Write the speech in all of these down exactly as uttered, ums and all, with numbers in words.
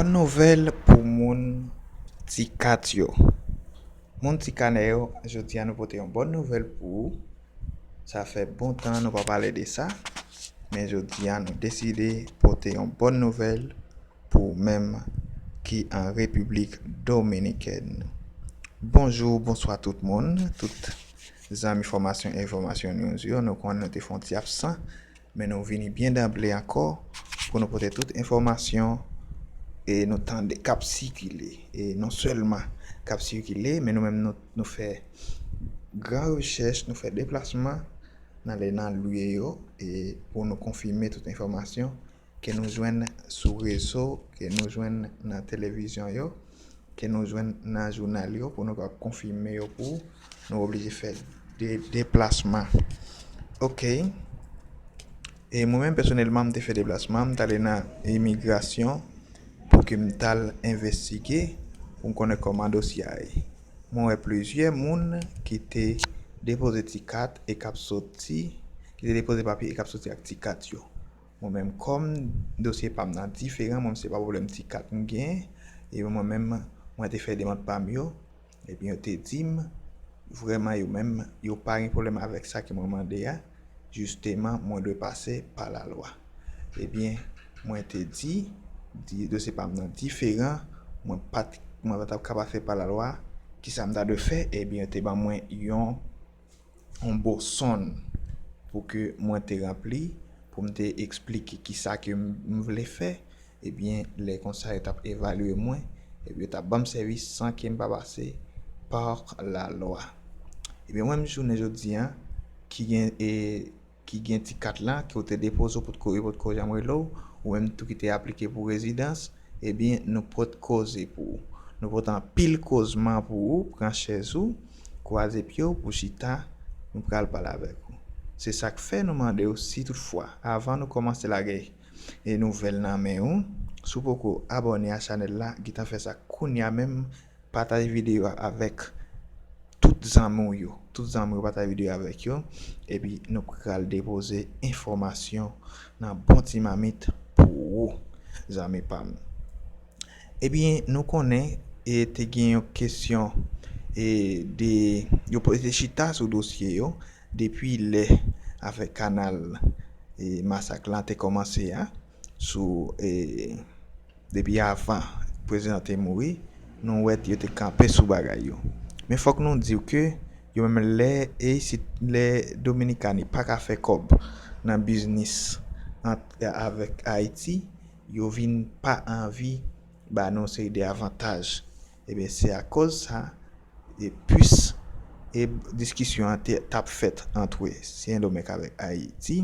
Bòn nouvèl pou moun Tikat yo. Moun Tikanè yo, jodi a nou pote yon bòn nouvèl pou ou. Sa fè bon tan nou pa pale de sa, men jodi a nou deside pote yon bòn nouvèl pou ou menm ki an Repiblik Dominikèn. Bonjou, bonswa tout moun, tout zanmi fòmasyon enfòmasyon news yo, nou konnen nou te fè yon ti absan, men nou vini byen danble ankò pou nou pote tout enfòmasyon e nou tande k ap sikile. E non sèlman k ap sikile, men nou menm nou, nou fè gran rechèch, nou fè deplasman nan le nan lye yo e pou nou konfime tout enfòmasyon ke nou jwenn sou rezo, ke nou jwenn nan televizyon yo, ke nou jwenn nan jounal yo pou nou ka konfime yo pou nou oblije fè de deplasman. Ok. E mwen menm pèsonèlman, m te fè deplasman, m t ale nan imigrasyon pou ke m t al envestige, pou m konnen kòman dosye a ye. Mwen wè plizyè moun ki te depoze ti kat e k ap soti, ki te depoze papye e k ap soti ak ti kat yo. Mwen menm, kòm dosye pa m nan diferan, mwen se pa pwoblèm ti kat m gen, e mwen menm, mwen te fè demann pa m yo, epi yo te di m, vrèman yo menm, yo pa gen pwoblèm avèk sa ke mwen mande a, jisteman, mwen dwe pase pa lalwa. Ebyen, mwen te di, di dosye pa m nan diferan, mwen pa t, mwen pa t ap ka pase pa lalwa, kisa m ta dwe fè? Ebyen, yo te ban mwen yon yon bosonn pou ke mwen te ranpli, pou m te eksplike kisa ke m, m vle fè, ebyen, lè konsa, yo t ap evalye mwen, epi yo t ap ban m sèvis san ke m pa pase pa lalwa. Ebyen, mwen menm jounen jodi a, ki gen, e, ki gen ti kat la, ke w te depoze w potko, yo potko janm rele w, ou menm tou ki te aplike pou rezidans, ebyen, nou pot koze pou ou. Nou pot anpil kozman pou ou, pran chèz ou, kwaze pye w pou chita, nou pral pale avèk ou. Se sa k fè nou mande w, si toutfwa, avan nou kòmanse lage e nouvèl nan men ou, si w poko abòne a chanèl la, gentan fè sa kounye a menm, pataje videyo a avèk tout zanmi w yo. Tout zanmi w yo, pataje videyo a avèk yo. Epi nou pral depoze enfòmasyon nan bon ti mamit pou ou, zanmi pa m. Ebyen, nou konnen, e te gen yon kesyon, e de, yo te chita sou dosye yo depi lè afè kanal, e masak lan te kòmanse a, sou, e depi avan prezidan te mouri, nou wè yo te kanpe sou bagay yo. Men fòk nou di w ke yo menm lè, e isit, lè Dominikani pa ka fè kòb nan biznis ant, avèk Ayiti, yo vin pa anvi ba nou yon seri de avantaj. Ebyen, se akòz sa, e plis, e diskisyon an te, t ap fèt ant Sendomeng avèk Ayiti,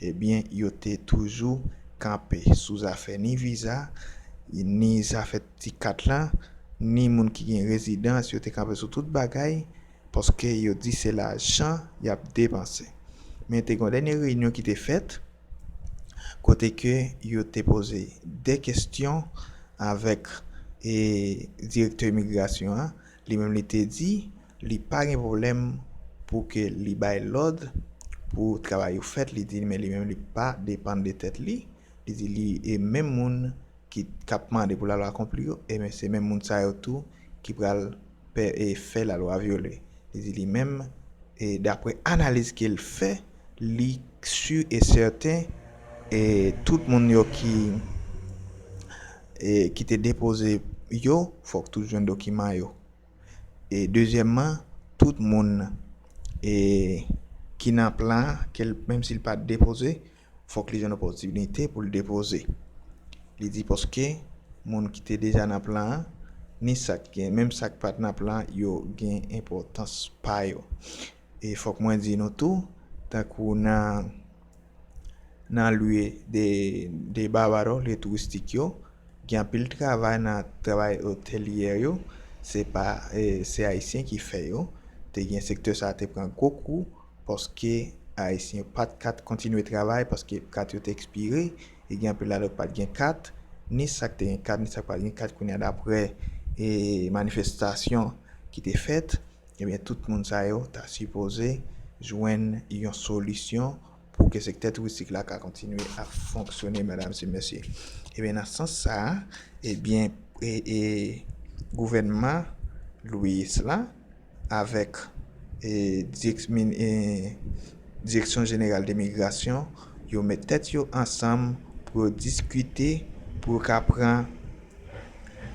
ebyen, yo te toujou kanpe sou zafè ni viza, ni zafè ti kat la, ni moun ki gen rezidans, yo te kanpe sou tout bagay, paske yo di se lajan y ap depanse. Men te gen yon dènye reyinyon ki te fèt, kote ke yo te poze de kesyon avèk, e, direktè imigrasyon an. Li menm li te di, li pa gen pwoblèm pou ke li bay lòd pou travay yo fèt. Li di, men li menm li pa depann de tèt li. Li di, li, e menm moun ki, k ap mande pou lalwa akonpli yo, e men se menm moun sa yo tou ki pral pè, e fè lalwa vyole. Li di li menm, e daprè analiz ke l fè, li si e sèten, e tout moun yo ki, e ki te depoze yo, fòk tout jwenn dokiman yo. E dezyèmman, tout moun, e ki nan plan an, ke l, menm si l pa t depoze, fòk li jwenn opòtinite pou l depoze. Li di paske moun ki te deja nan plan an, ni sa k gen, menm sa k pa t nan plan an, yo gen enpòtans pa yo. E fòk mwen di nou tou, tankou nan, nan lye de, de Barbados, lye touristik yo, gen anpil travay nan travay otèlyè yo, se pa, e, se Ayisyen ki fè yo. Te gen sektè sa a te pran gwo kou, paske Ayisyen yo pa t ka kontinye travay, paske kat yo te ekspire, e gen anpil ladan yo pa t gen kat, ni sa k te gen kat, ni sa k pa t gen kat, kounye a daprè, e, manifestasyon ki te fèt, ebyen, tout moun sa yo ta sipoze jwenn yon solisyon pou ke sektè touristik la ka kontinye ap fonksyone, medam e mesye. Ebyen, nan sans sa a, ebyen, e, e, gouvènman Louis la, avèk, e, dirèk-, min-, e, Direksyon Jeneral de Migrasyon, yo met tèt yo ansanm pou yo diskite, pou yo ka pran,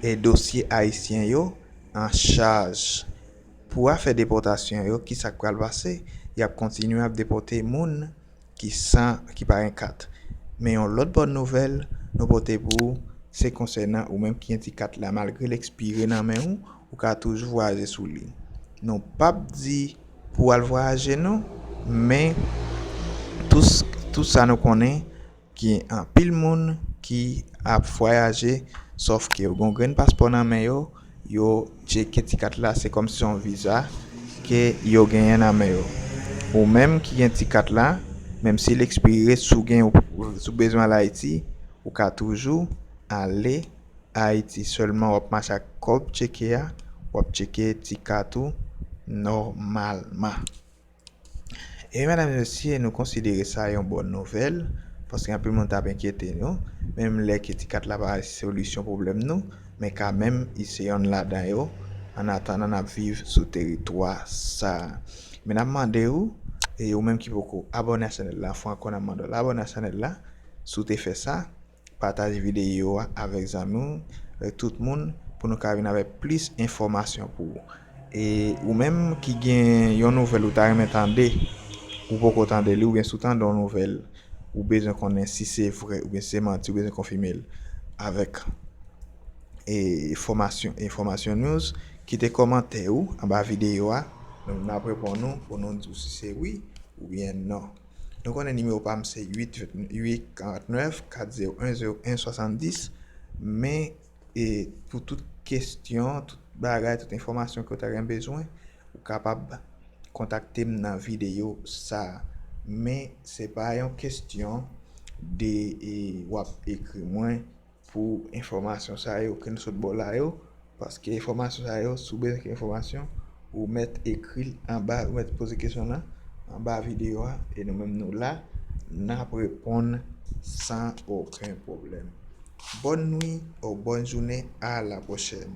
e, dosye ayisyen yo an chaj. Pou afè depòtasyon yo, ki sa k pral pase? Y ap kontinye ap depòte moun ki san, ki pa gen kat. Men yon lòt bòn nouvèl nou pote pou ou, se konsènan ou menm ki gen ti kat la, malgre l ekspire nan men ou, ou ka toujou vwayaje sou li. Nou p ap di pou w al vwayaje non, men tout, tout sa nou konnen, gen anpil moun ki ap vwayaje, sòf ke yo gen yon grenn paspò nan men yo, yo tcheke ti kat la, se kòmsi se yon viza ke yo genyen nan men yo. Ou menm ki gen ti kat la, menm si l ekspire, si w gen, si w bezwen al Ayiti, ou ka toujou ale Ayiti. Sèlman w ap mache ak kòb tcheke a, w ap tcheke ti kat ou nòmalman. E medam e mesye, nou konsidere sa yon bòn nouvèl, paske anpil moun t ap enkyete nou, menm lè ke ti kat la pa solisyon pwoblèm nou, men kanmenm, li se yonn ladan yo, an atandan n ap viv sou teritwa sa a. Men n ap mande ou, e ou menm ki poko abòne a chanèl la, fò ankò n ap mande w abòne a chanèl la, si w te fè sa, pataje videyo a avèk zanmi w, avèk tout moun, pou nou ka vin avèk plis enfòmasyon pou ou. E ou menm ki gen yon nouvèl ou ta renmen tande, ou poko tande li, oubyen si w tande yon nouvèl, ou bezwen konnen si se vre oubyen si se manti, ou bezwen konfime l avèk, e, Fòmasyon, Enfòmasyon News, kite kòmantè ou anba videyo a. Nou, n ap reponn ou pou nou di w si se wi oubyen non. Nou konnen nimewo pa m se uit, uit karant nèf, kat zewo en, zewo en swasanndis, men, e, pou tout kesyon, tout bagay, tout enfòmasyon ke w ta gen bezwen, ou kapab kontakte m nan videyo sa a. Men se pa yon kesyon de, e, w ap ekri mwen pou enfòmasyon sa yo ke n sot ba w la yo, paske enfòmasyon sa yo, si w bezwen enfòmasyon, ou mèt ekri l anba, ou mèt poze kesyon lan anba videyo a, e nou menm nou la, n ap reponn san okenn pwoblèm. Bòn nwi ou bòn jounen, a la pwochèn.